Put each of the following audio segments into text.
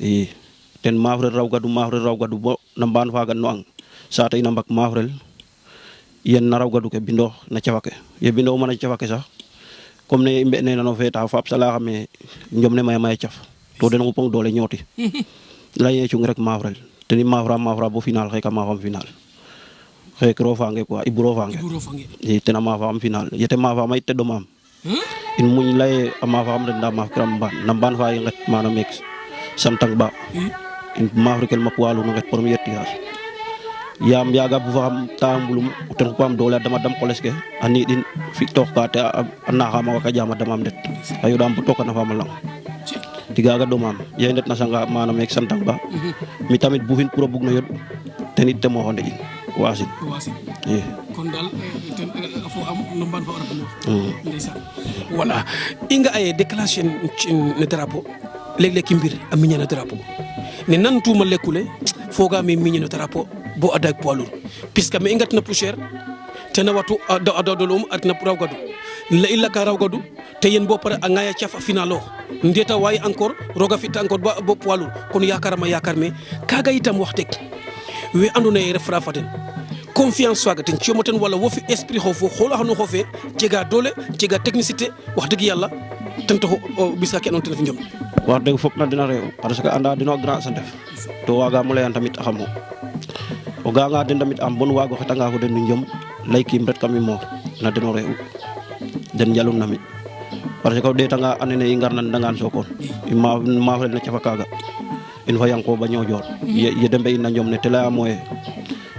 i ten mafrel raw gadu bo na mbaan faga no ang saate ina mbak mafrel yen na raw gadu ke bindo na cafake ye bindo mana cafake sax comme ne mbe ne no feta fap sala xame ñom ne may caf to den upong doole ñoti laye ci rek mafrel teni mafra bo final xeka mafam final xek ro fange quoi ibro fange e tena mafam final yete mafam ay teddo mam in muñ lay mafam den da maf kram ban na ban fa nget mana mix santang ba in mafrikel makwalu no nget premier tirage yam yaga bu fam tambulum ten ko am doole dama dam koleske ani din fi tok ka te anna xama ka jama damam det ayu dam bu tokkana fama lang digaga domam ye net na sanga manam ek santang ba mi tamit bu fin pour bug no yod tenit te mo honde in wasin kon dal ten fo am no ban fa arab no ndeysan wala inga ay déclaration ne drapeau leg leg mbir am miñana drapeau ne nan tuma lekule foga mi miñana drapeau bo adak poilur puisque me ingat na plus cher tena watu adolum atna raw gadu la illa ka raw gadu te yen bo pare a ngaya ciaf finalo ndeta way encore roga fit encore bo poilur kon yakarama yakar me kaga itam wax tek we anduna ye refra faten confiance waga ten ciomoten wala wo fi esprit xofo xola xanu xofe jega dole jega technicité wax deug yalla tan to bisa ke non tan fi ñom wax deug fop na dina rew parce que anda dina grand sa def to waga mo lay tamit xamu o ga nga den tamit am bon wago xetanga ko den ñom lay kim ret kam mo na dina rew den jalum nami parce que de tanga anene ngar nan dangan sokon ma fa na ci fa kaga in fa yanko ba ñoo jor ye dembe ina ñom ne tela moy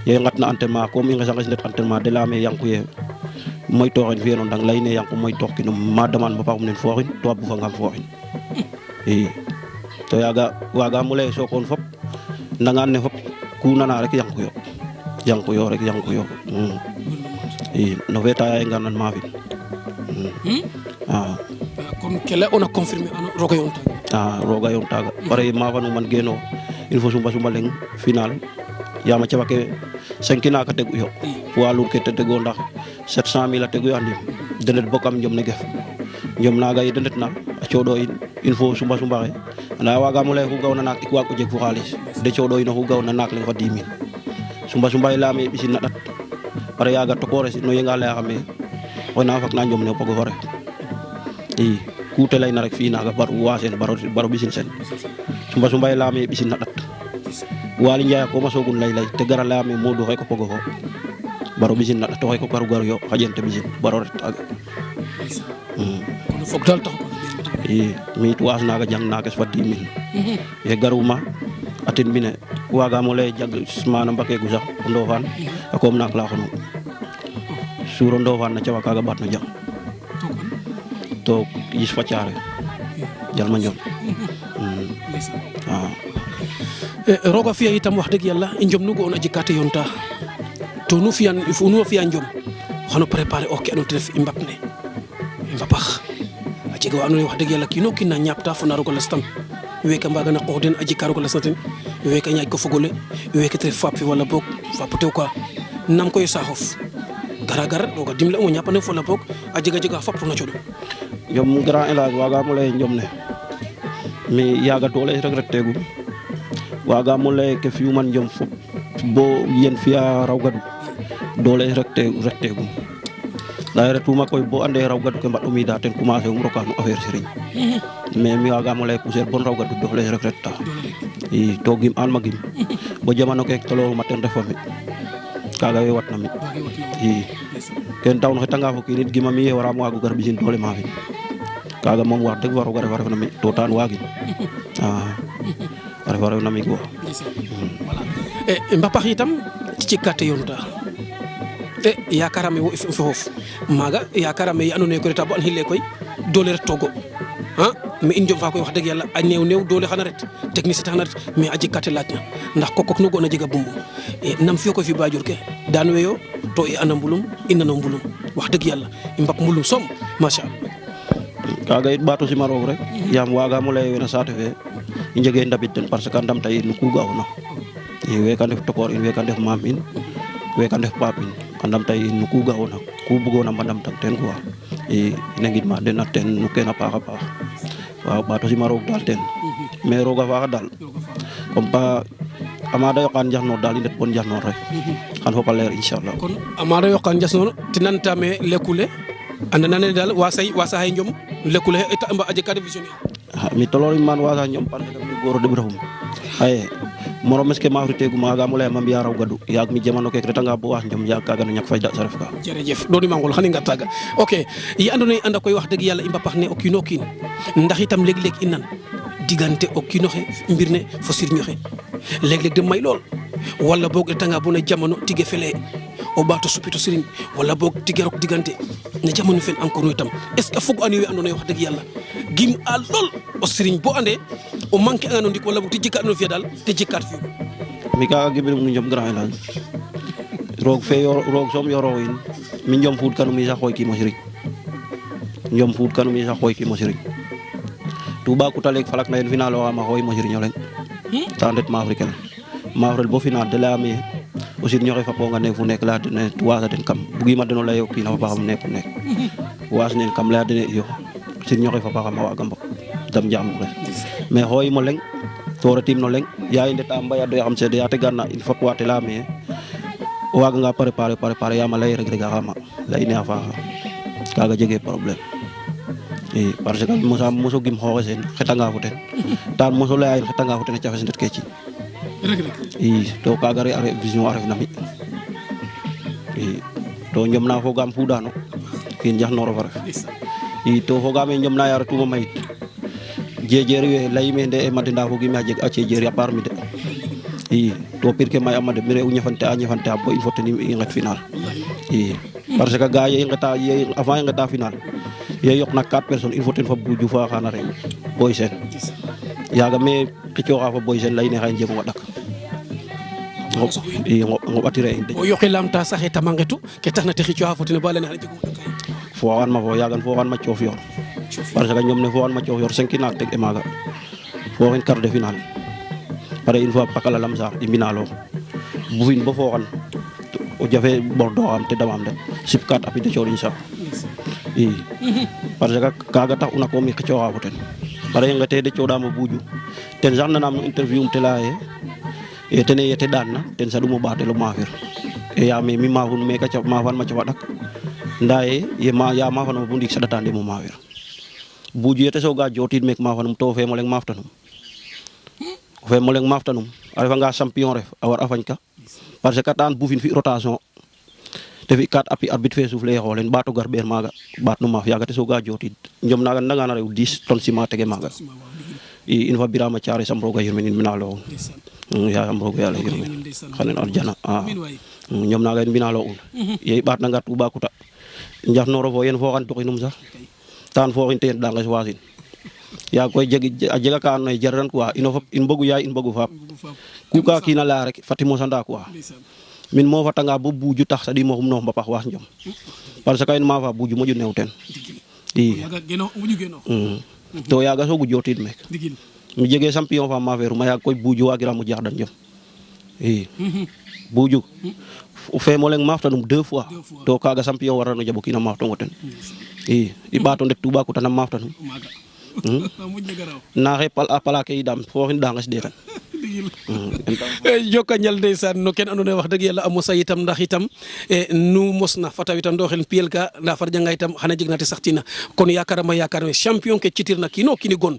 ye ngatna entraînement comme nga sangas net entraînement de la me yanku ye moy toxen fi non dang lay ne yanku moy tox kinu ma demande ba paxum nen foxin to bu fa ngam foxin to yaga waga mu lay sokon fop ndangan ne fop ku nana rek yanku yo rek yanku yo no veta ay nganan ma fi kon kele on a confirmé roga yon taga roga yon taga pare ma fa no man geno il faut sumba leng final yama ci wake 5 na ka tegu yo walu ke te tego ndax 700.000 la tegu andi denet bokam ñom ne gef ñom naga yi denet na ciodo il faut sumba xe na waga mu lay ku gawna nak ikwa ko jeg fu xaliss de ciodo ino ku gawna nak le fa 10000 sumba la me bisin na dat pare yaga to ko res no yenga lay xame wona fak na ñom ne pogo hore ku te lay na rek fi naga bar wasen baro bisin sen sumba la me bisin na dat wali njaay ko ma sogun lay te gara la me modu ko pogo ho baro bisin na to ko garu yo xajente bisin baro ret aga kon fok dal tax mi tuwas naga jang naga fa 10000 ye garuma atin bine waga mo lay jag mana mbake gu sax ndofan akom nak la xonu suro ndofan na ci wakaga bat na jang to gis fa ciare jal ma ñom roga fiya itam wax deug yalla i njom nu go on aji kate yonta to nu fiyan fu nu fiya njom xano préparer o ke ando def i mbap ne i mbapax a jega ando wax deug yalla kino kin na ñapta fo na rogo lastan weka mbaga na qox den aji karo ko lastatin weka ñaaj ko fogole weka te fap fi wala bok fapote quoi nam koy saxof gara roga dimle mo ñapane fo la bok a jega fap na ciodo ñom grand elage waga mo lay ñom ne mi yaga dole rek tegu waga mo lay ke fi man jom fop bo yen fiya raw gadu dole rek tegu la retuma koy bo ande raw gadu ke mbaddo mi da ten commencer roka no affaire serigne mais mi waga mo lay pousser bon raw gadu dole rek ta to gim an magim bo jamano ke tolo maten reformi kaga we watna mi ken taw no xetanga fo ki nit gima mi wara mo wagu gar bisin dole ma fi kaga mom wax deug waro gar na mi to tan wagi waro na mi go mbapax itam ci kate yonta yakarame wo fof maga yakarame yi andone ko reta bo an hille koy dole ret togo mais in jom fa koy wax deug yalla a new dole xana ret technicité xana ret mais aji kate laajna ndax kokok nu gona jega bumbu nam fiyo ko fi bajur ke dan weyo to i anambulum inana mbulum wax deug yalla i mbap mbulum som masha Allah kaga it bato sima rog rek yam waga mo lay wena sate fe i njege ndabit den parce que ndam tay nu ku gawna we kan def tokor in we kan def mam in we kan def pap in andam tay nu ku gawna ku bugona mandam tak ten quoi ina ngid ma den aten nu kena paxa paax waaw bato sima rog dal ten mais roga faaxa daal comme pas amada yoqaan njaxnoor daal i ndet bon njaxnoor rek xan fop a leer inchallah kon amada yoqaan njaxnoor tinan tame lekule anda nane daal wasa hay njom lekule a jeg ka de visionné mi tolorim man wasa njom parce que mi goor o deɓ refum xaye moromes ke maafri tegum waagaam o layam a mbi'a raw gadu yaag mi jamano keke retanga bo wax njom yaag kaaga no ñak fayda sa ref ka jerejef dooni mangol xani nga taaga ok yi andoona yee anda koy wax dëgg yàlla i mbapax ne o kiin o kiin ndax itam léeg-léeg i nan diggante o kiin oxe mbir ne fo sirñ oxe léeg-léeg de may lool wala boog retanga bo na jamono tige felee o ɓaato supito siriñ wala boog tige rok diggante no jamono fen encore no itam est ce que fog ani we andoona yee wax dëgg yàlla gim a lool o siriñ bo ande o manquer anga no ndik wala boog te jikkaat no fiya daal te jikkaat fi'u mi kaaga giminum no njom grand elage roog soom yoroo in mi njom fuud kanum i sax xooykiim o siriñ njom fuud kanum i sax xooykiim o siriñ Toubacouta leek falak na yen final oxaam a xooyim o siriñ o leŋ ta ndet Mafrikel Mafrel bo final de layame o siriñ oxe faponga neek fu nekk laya dene waasa den kam bugiima den o lay o kiin a fapaxam neek fu nekk waas neen kam laya dene iyo siriñ oxe fapaxam a waaga mbok dam njaam ref mais xooyim o leŋ to retim no leŋ ya i ndeta mbaya doya xam seede ya tegarna il faut waate layame o waaganga préparer yaam a lay reg xama leyine a faaxa kaaga jege problème i parce que moso gim xooxe seen xetanga fo ten ta moso laya in xetanga fo ten a cafes ndet ke ci i to kaaga a re vision a ref na mi i to njom na fogaam fuudano kiin njaxnoor fa ref i to fogaam e njom na ya retuma mayit jejeer we leyime nde e made nda fogime a jeg a cejeer a part mi de i to pir ke may ama de mi re u ñefante a bo il faut ten i nget final i parce que ga ye i ngeta avant i ngeta final ye yoqna 4 personnes il faut ten fa buju fa xana rew boy sen yaaga me xicooxa fo boy sen leyine xaye njemo dak i ngoɓatire in de o yoqi lamta saxe tama ngetu ke taxna te xicooxa fo ten ba leyne xana jegum dakay foxan ma fo yaagan foxan ma coof yor parce que ñom ne foxan ma coof yor 5 final teg e maaga foxin quart de final pare une fois pakala lamsar i mbinalo bufin bo foxan o jafe bordeaux am te damam de sip 4 api de coɗin sax i parce que kaaga tax una ko mi xicooxa fo ten pare ngete de coɗamo buuju ten sax nanam no interview um te laya ye tene yete daan na ten saɗum o ɓaatelo maafir e yaame mi maafun meka maafan ma cafa ɗak nda ye ya maafanuma bo ndiik saɗata ndemo maafir buuju yete sooga jootiid meek maafanum to o feemo leŋ maaftanum o feemo leŋ maaftanum a refanga champion ref a war a fañka parce que taan bufin fi rotation te fi 4 appuis arbitre fe soufflé ye xoolen ɓaato gar ɓeer maaga ɓaat no maaf yaaga te sooga jootiid njom naaga ndangana rew 10 tonnes ciment tege maaga i in fa Birama Thiaré sam roga yirmin in mbinalo un yaam roga Yàlla yirmin xanen aljana ñom naaga in mbinalo un ye i ɓaat nanga Toubacouta njaxnoro fo yen foxan toxinum sax taan foxin te danges wasin yaag koy a jega ka andoona yee jararan quoi ino fop in mbogu yaay in mbogu faap ku ka kiina laya rek fat i mosanda quoi min mofatanga bo buuju tax saɗimoxum noox mbapax waas njom parce que in maafa buuju moƴu neew ten i to yaaga soogu jootiid meek mi jege champion fa maafeeruma yaag koy buuju waagiraam o jaxdan njom i buuju o feemo leŋ maaftanum 2 fois to kaaga champion warano jaɓo kiina maaftongo ten i ɓaato ndet Toubacouta nam maaftanum naxe pala ke yidam fooxin danges de ren joka njal ndeysaan no ken andoona yee wax dëgg yàlla a mosa itam ndax itam nu mosna fata itam ndoxel piyel ka nda farjanga itam xana jeg na te saxtina kon yakarama champion ke citirna kiino kiini gon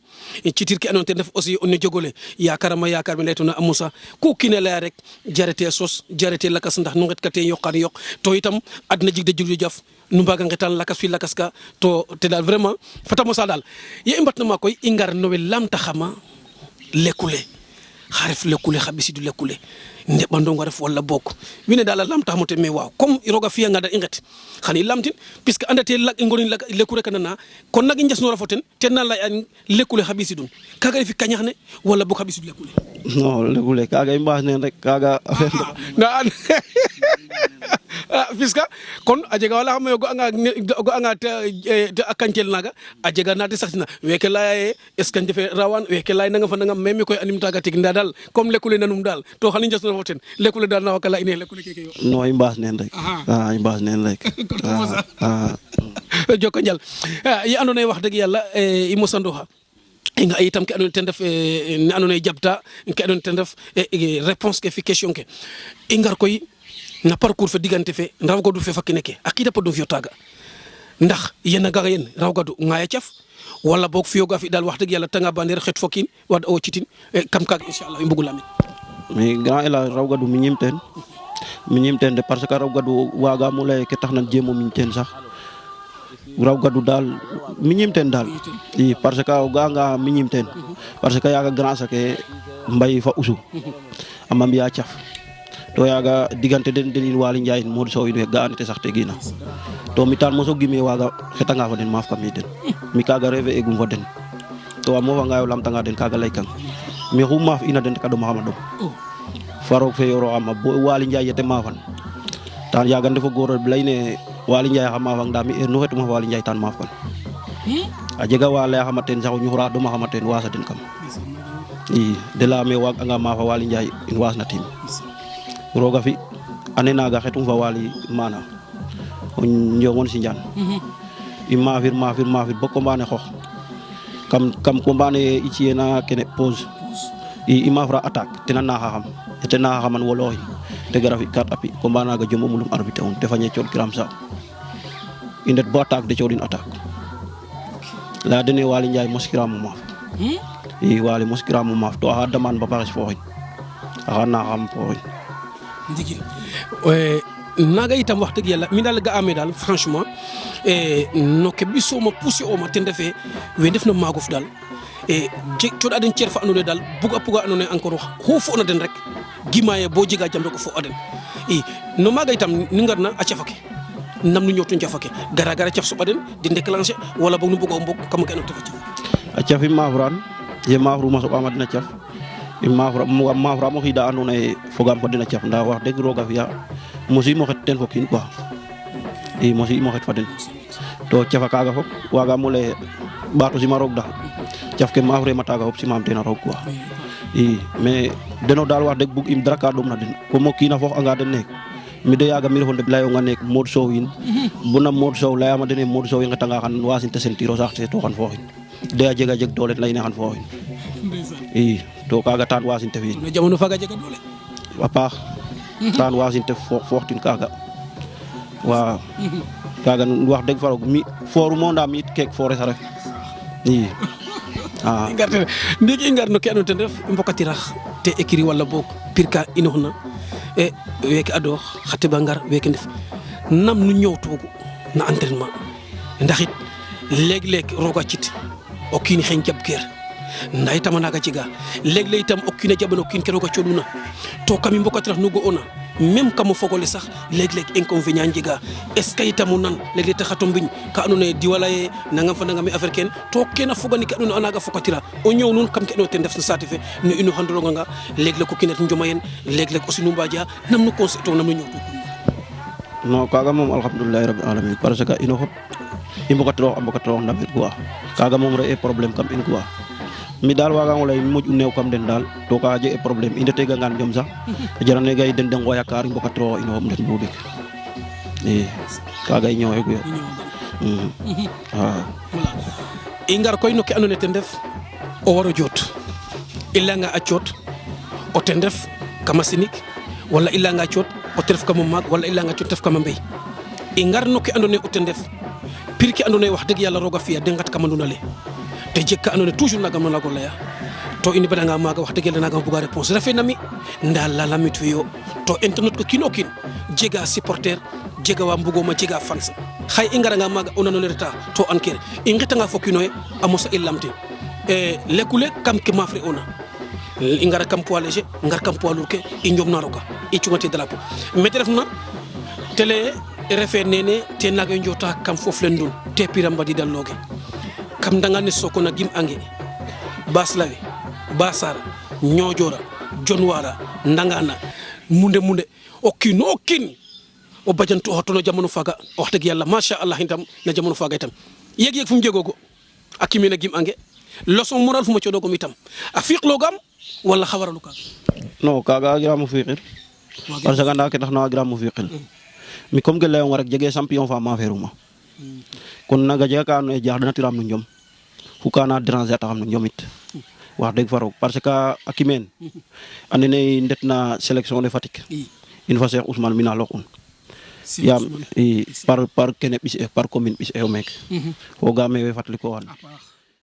citir ke andoona ten ref aussi no jogole yakarama yakar me laytona a mosa ku kiina laya rek jarete sos jarete lakas ndax nu ngetkate yoqan yoq to itam adna jig de jiglu jaf nu mbaga ngetan lakas fi lakas ka to te daal vraiment fata mosa daal ye i mbatna ma koy i ngar no we lamtaxama lekule xa ref lekule xa ɓisidu lekule ndeɓandong a ref wala boog wiin we daal a lamtaxamo ten mais waaw comme roog a fiyanga da i nget xan i lamtin puisque anda te i ngonin lekule ke nana kon nak i njasnora fo ten na lay an lekule xa ɓisidun kaga refi kañax ne wala boog xa ɓisidu lekule non lekule kaaga i mbaas neen rek kaaga puisque kon a jega wala xam o ga'anga te a kañtel naaga a jega na te saxtina weke laya ye est ce que ndefe rawan weke lay nangam fa nangam mais mi koy anim taaga tig nda daal comme lekule nanum daal to xan i njasnora fo ten lekule daal na waka lay ine lekule keke yo non i mbaas neen rek i mbaas neen rek joko njal ye andoona yee wax dëgg yàlla i mosandoxa nga itam ke andona ten ref ne andona ye jabta ke andona ten ref réponse ke fi question ke i ngar koy na parcours fe digante fe raw gadu fe fakine ke a qiida podum fiyo taaga ndax yena gaga yen raw gadu ngaya caf wala boog fiyoga fi daal wax dëgg yàlla tanga bandeer xet fokin wad o citin kam kaga inchallah i mbugu lamit mais grand ela raw gadu mi ñim teen de parce que raw gadu waaga mu lay ke tax na jéemo miñ teen sax raw gadu daal mi ñim teen daal i parce que o ga nga mi ñim teen parce que yaaga grand sake mbay fa usu ama mbiya caf to yaaga digante den delin Waly Ndiaye Modou Sow in we ga anite sax tegina to mi taan moso gime waaga xetanga fa den maaf kam den mi kaga rewe egum fa den to a mofa nga yo lamtanga den kaga lay kang mi xu maaf ina den ka ɗoma xama ɗom faroog fe yoro ama bo Waly Ndiaye yete maafan tan yaaga ndefo goor leyne Waly Ndiaye xa maafang nda mi heure nu xetuma fa Waly Ndiaye tan maaf kan a jega wa layaxama ten sax o ñuxura ɗoma xama ten wasa den kam i de leyame waag anga maafa Waly Ndiaye in wasna tim roga fi ane naga xetum fa Waly mana o Ndiongone Sindiane i maafir bo combat ne xoox kam combat ne i ciyena kene pause i maafra attaque tena naxaxam te naxaxaman wolooxin te gara fi 4 appuis combat naga jom o mulum arbitre un te fañe cood kiram sa i ndet bo attaque de coodin attaque leya dene Waly Ndiaye moskiramo maaf i Waly moskiramo maaf to axa demande ba paxes fooxin axa naxaxam fooxin ndigil naga itam wax dëgg yàlla mi daal ga amee daal franchement no ke ɓisoma poussé oma ten refe we ndef na maagof daal coɗa den ceer fa andoona yee daal buga puga andoona yee encore xu fo'na den rek gimaye bo jega jam rek o fo'a den i no maaga itam nu ngarna a cafa ke nam nu ñoowtu cafa ke gara caf soɓa den di déclencher wala boog nu mbuga o mbog kam ke andoona yee a caf i maafran ye maafruma soɓama den a caf i maafram o xiida andoona yee fogaam fa den a caf ndaa wax deg roog a fi'a mosiim o xet ten fo kiin quoi i mosiim o xet fa den to cafa kaaga fop waagaam o lay ɓaato sima roog daal caf ke maafreema taaga fop simaam teen a roog quoi i mais deno daal wax deg bug im dara ka ɗomna den comme o kiin a foox anga den neek mi de yaaga mi refo ndeɓ layonga neek Modou Sow in buna Modou Sow layaama dene Modou Sow i ngetanga xan wasin te sentir o saax te to xan fooxin de a jega jeg doole leyne xan fooxin i to kaaga taan wasin te fi'in jamono faaga jega doole a paax taan wasin te fooxtin kaaga waaw kaaga wax deg fa roog mi foorumo ndaa mi it keek foores a ref i i ngar ten ndiiki i ngar no ke andoona ten ref i mbokatirax te écrit wala boog pir ka inoxna e weeke adoox xa teɓa ngar weeke ndef nam nu ñoowtoogu na entraînement ndax it leeg-leeg roog a cit o kiin xeñ jaɓ keer ndaa itam a naaga jega leeg-leeg itam o kiin a jaɓan o kiin ke roog a cooɗuna to kam i mbokatirax nu ga'oona même kam o fog ole sax leeg-leeg inconvénient jega est ce que itam o nan leeg-leeg te xato mbiñ ka andoona yee diwa laye nangam fa nangam affaire kene to kene fogani ke andoona yee a naaga fokatira o ñoow nuun kam ke andoona yee ten ref no saate fe no ino xandoronganga leeg-leeg o kiin a njoma yen leeg-leeg aussi nu mbaaja nam nu conseil to nam nu ñoowtu non kaaga moom alhamdulilahi rabbil alamin parce que ino fop i mbokatiroox ndamir quoi kaaga moom re'e problème kam in quoi mi daal waagaam o lay moƴ'u neew kam den daal to ka jeg'e problème i ndetegangaan jom sax a jarane ga i den de ngooya kaar i mbokatiroox ino fop ndet mbuudik i kaaga i ñooxeegu yo waaw voilà i ngar koy no ke andoona yee ten ref o war o joot i layanga a coot o ten ref kama sinig wala i layanga a coot o ten ref kama maag wala i layanga a coot te ref kama mbey i ngar no ke andoona yee o ten ref pir ke andoona yee wax dëgg yàlla roog a fi'a de ngat kama ndun ale te jeg ka andoona yee toujours nagam no lago laya to in badanga maaga wax dëgg yàlla nagam buga réponse refe nami ndaa la lamit fe yo to internet ko kiin o kiin jega supporter jega wa mbugoma jega fans xay i ngaranga maaga o nanole reta to an kene i ngetanga fo kiino ye a mosa i lamtin lekule kam ke maafre ona i ngara kam poids léger ngar kam poids lourd ke i njomna roka i cungate drapeau me te refna télé refe nene te naga i njota kam foof le ndun te piram mbadidal looge kam ndangane Sokone gim ange Baslawe Basara Ñoojora Jonwara Ndangana munde o kiin o bajantu o tono jamono faga wax dëgg yàlla macha allah itam na jamono faga itam yeg fu mu jegoogo a kimina gim ange leçon moral fu ma cooɗogom itam a fiiqloogam wala xa waralu kaaga non kaaga wagiraam o fiiqir parce que anda ke taxna wagiraam o fiiqil mi comme ke layonga rek jege champion fa maafeeruma kon naga jega ka andoona yee jaxɗanatiraam no njom ku kana déranger taxam no ñomit wax dëgg fa roog parce que a kimeen ande ne ndetna sélection de Fatick in fa Cheikh Ousmane mina loqun yaam par kene ɓis par commune ɓis o meeke fogame we fatliko xan